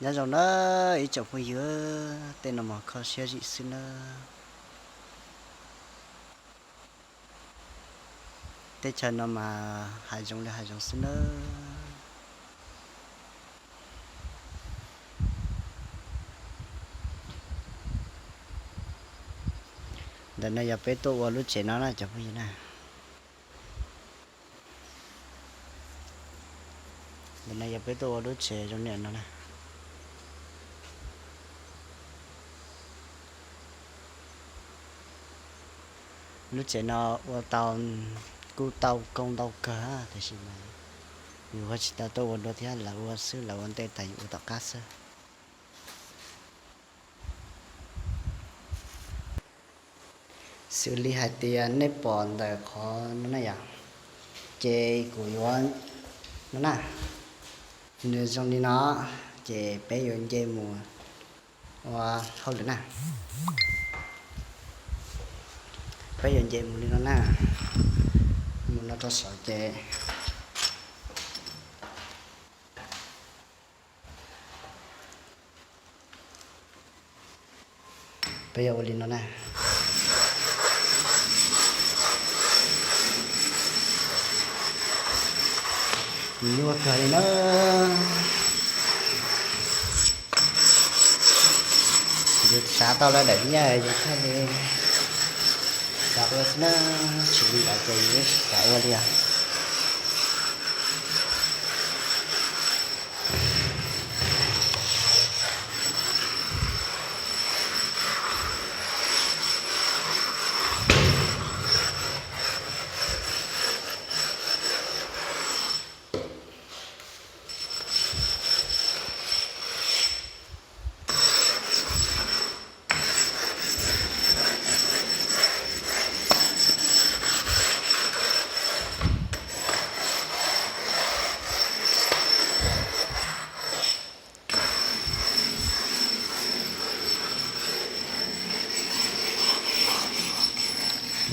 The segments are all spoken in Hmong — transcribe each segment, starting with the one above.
Nyob zoo na ib tsoom phooj ywg, tej no mas kho siab zim xwb na. Teb chaws no mas hav zoov li hav zoov xwb na. Ntawm no yog peb tuaj ua lub tsev no na cov phooj ywg na. Ntawm no yog peb tuaj ua lub tsev zoo niam no na. Lub tsev no ua tau, kuj tau koob ntau kawg tiam sis mas yus ho tsis tau tuaj ua dua thiab, lawv ua xwb, lawv ua ntej tas yus ua tom qab xwb. Xws li hais tias nej pom ntawm qhov no na yom, ces kuv yuav no na, nws zoo li no, ces peb yuav nce mus ua hauj lwm na. Peb yuav nce mus li no na, mus no rau saum ces peb yuav ua li no na. Nyuaj kawg li na. Yus xav tau lawm daim nyiaj yus thiaj li xav ua xwb na, tsis li ntawd ces yus tsis xav ua li os.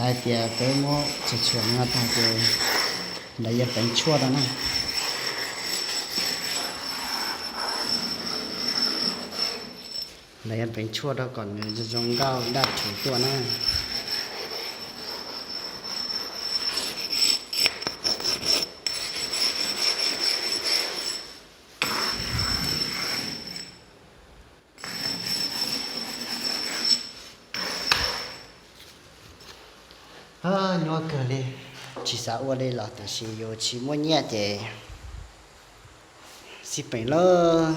Lawv hais tias peb muab tsuam tsuam no tag ces lawv yuav pleev tshuaj rau na. Lawv yuav pleev tshuaj rau kom nws zoo zoo nkauj daj rhuv tuaj na. Nyuaj kawg li, tsis xav ua li los tiam sis yus tsis muaj nyiaj ces xij peem lawm.